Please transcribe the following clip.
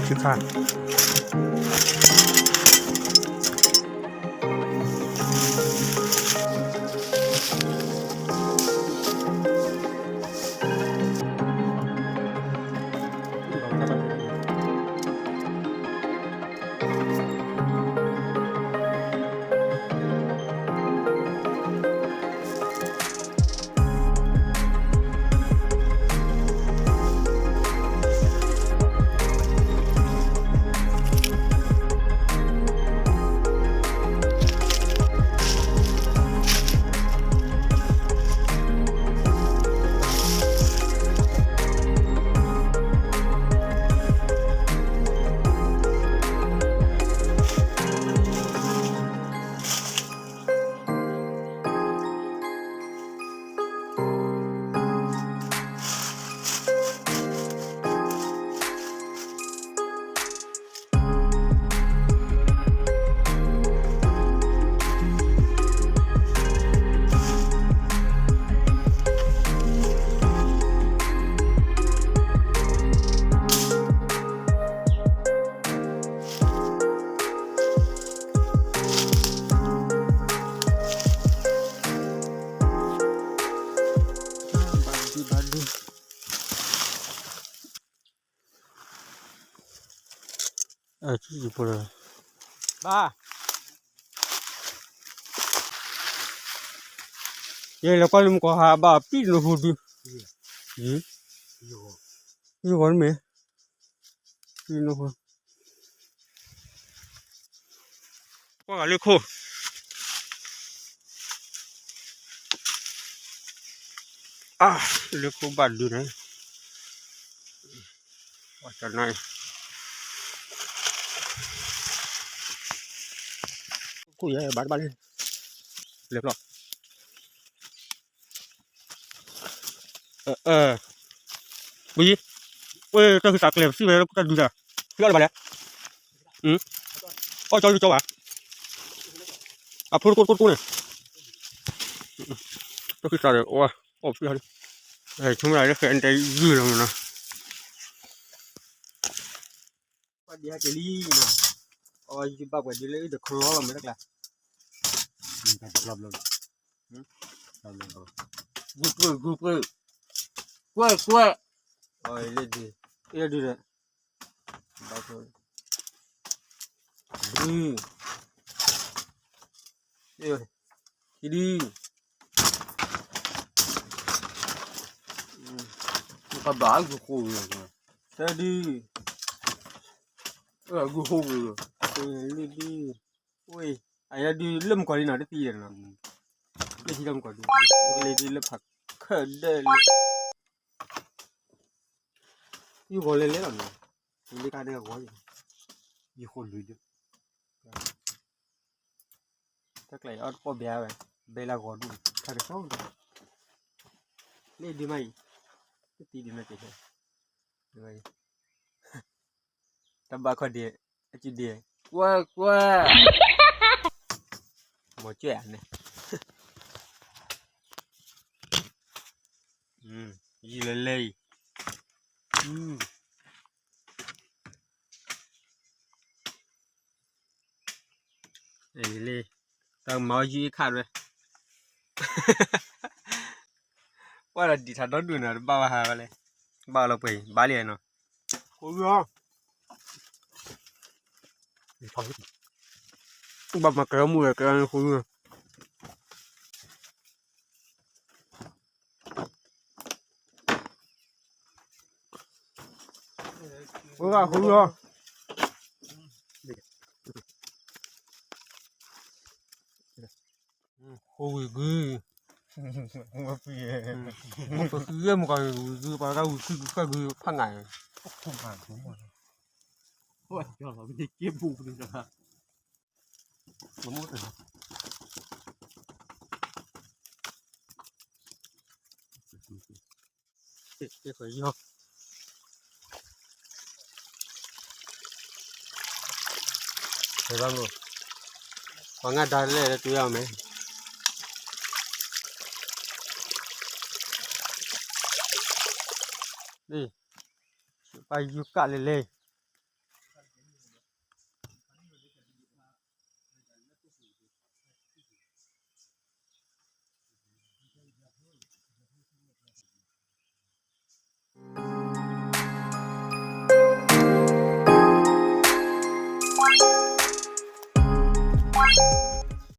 သုခါ ဘၣ်, ယလဲၤကွၢ်လၢမုၢ်ကီၢ်ဟါဘၣ် ပံၣ်နဟူဒု, ယဂီၢ်မ့ၢ် ပံၣ်နဟူ, ကွၢ်ဂၤလၢခိၣ်, အါ, လၢခိၣ်ဘၣ်ဒုန့ၣ် ခိၣ်ယဲဘၣ်တဘၣ်လံ, လဲၤဖျီၣ်, ဘုယံၤ, ဝဲတၢ်ဃုသးကျဲၤပစံၣ်ဝဲတၢ်ဒုးတၢ်, ဖျီၣ်လၢၤဘၣ်လဲၣ်, အီၣ်ကၠီကၠီဘၣ်, အဖိတကိၣ်တကိၣ်တကိၣ်န့ၣ်, တၢ်ဃုသးဒီး အီၣ်ပစံၣ်ဟါလံ, ဆိကမိၣ်လၢဃဲတဲယုၢ်လီၤမးနီၤ. ပှၤဒံးဟဲက့ၤလံ, အီယဘၣ်ပှဲၤဒ်လၢအံၤတချီလီၤမ့ၢ်တၢ်ကျါ, တချီဘျီ, ဂုၢ်ပြၢၢ် ဂုၢ်ပြၢၢ်, ကွဲၢ်ကွဲၢ်, အီလၢဒုး, အလၢဒုးဒီး, ဒုး, ခံဒု, ကဘၣ်ဂုၢ်ဃိဂုၢ်, သၢဒု, ဂုၢ်ဃိဂုၢ်, လွံၢ်ဒု, အယဒုးလၢမုၢ်ကီၢ်လံနီၤ တသံဒီးနီၤ, လၢဟံးလၢမုၢ်ကီၢ်ဒုး, လၢဒုးလၢဖးခၢၣ်ဒၢလၢ ယဂီၤလဲၤလဲၤလီၤနီၤ, ယလၢကါဒဲဂီၤ, ယဃိလွံၢ်ဒု, တၢ်ကျဲၤအီၣ်တပီၢ်ဘဲဝဲ, ဘဲလၢဂီၤဒူၣ် ခါတခီ, လၢဒုးမးအံၤ, တသံဒုးမးတ့ၢ်, တၢ်ဘၣ်ခီဒဲး, အစုဒဲး, ကွၢ်ကွၢ်, မ့ၢ်ကွၢ်န့ၣ်, ယံာ်လၢလဲအံၤ, လံ, တၢ်မၤအီၣ်ယုၢ်အ့ၣ်ခၣ်ရဲ, ကွၢ်ဒီးဒံးထးဒီဒူၣ်နီၤ တဘၣ်ဝဲဟးဝဲလဲၣ်, ဘၣ်လီၤပှဲၤအံၤ ဘၣ်လံနီၤ, ဃိဂုၢ်အီၤ, ဘၣ်မၤကဲအီၣ်မူဝဲကဲအီၣ်န့ၣ်ဃိဂုၢ် ဝဲဂၤဃုလီၤ, ဃိဝံၤဂုၢ်, မ့ၢ်ပဃုဂဲမုၢ်ကီၢ်ဝံၤဂုၢ် ပှၤတၢ်ဝံၤခုၣ်ဂုၢ်ဖးဂုၢ်ဖးငါ, ပှၤငါဒါလဲၣ် တူၢ်ရမ့ၢ်, ပှၤယူၤကၣ်လဲၣ်လဲၣ်,